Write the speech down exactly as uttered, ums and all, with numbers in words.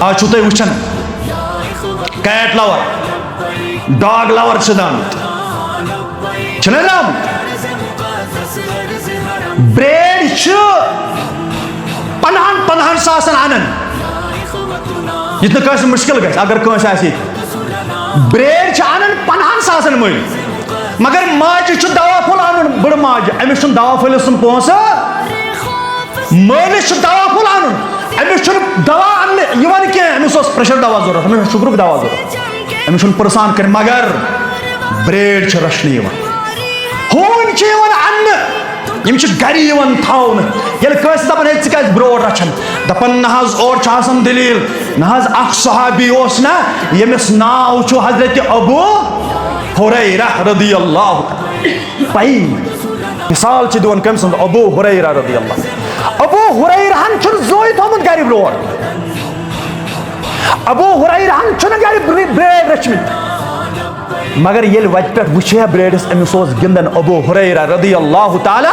آز چھُو تُہۍ وٕچھان کیٹ لور، ڈاگ لور چھِ درٛامٕتۍ، چھِنہ درٛامٕتۍ؟ برٛیڈ چھِ پنٛدہَن پنٛدہَن ساسَن اَنان، یُتھ نہٕ کٲنٛسہِ مُشکِل گژھِ۔ اگر کٲنٛسہِ آسہِ ییٚتہِ برٛیڈ چھِ اَنان پنٛدہَن ساسَن مٔلۍ، مگر ماجہِ چھُ دوا پھوٚل اَنُن، بٕڑٕ ماجہِ، أمِس چھُنہٕ دوا پھٔلِس سُنٛد پونٛسہٕ۔ مٲلِس چھُ دوا پھوٚل اَنُن، أمِس چھُنہٕ دوا اَننہٕ یِوان کینٛہہ، أمِس اوس پریشر دوا ضوٚرَتھ، أمِس چھُ شُگرُک دوا ضوٚرَتھ، أمِس چھُنہٕ پرٛژھان کٔرِتھ، مگر برٛیڈ چھِ رَچھنہٕ یِوان، ہوٗنۍ چھِ یِوان اَننہٕ، یِم چھِ گَرِ یِوان تھاونہٕ۔ ییٚلہِ کٲنٛسہِ دَپان، "ہے، ژٕ کیٛازِ برٛوڈ رَچھان؟" دَپان، "نہ حظ، اورٕ چھُ آسان دٔلیٖل، نہ حظ، اَکھ صحابی اوس نہ، ییٚمِس ناو چھُ حضرت ابو ہریرہ رضی اللہ عنہ۔" پَیی۔ مثال چھِ دِوان کٔمۍ سٕنٛز؟ ابو ہریرہ رضی اللہ۔ ابو ہریرہن چھُنہٕ زٕہٕے تھوٚمُت گرِ برٛوڈ۔ ابو ہریرہن چھُنہٕ گرِ برٛ-، برٛیڈ رٔچھمٕتۍ۔ مگر ییٚلہِ وتہِ پٮ۪ٹھ وٕچھِ ہا برٛیڈس، أمِس اوس گِنٛدان ابو ہریرہ رضی اللہ تعالیٰ۔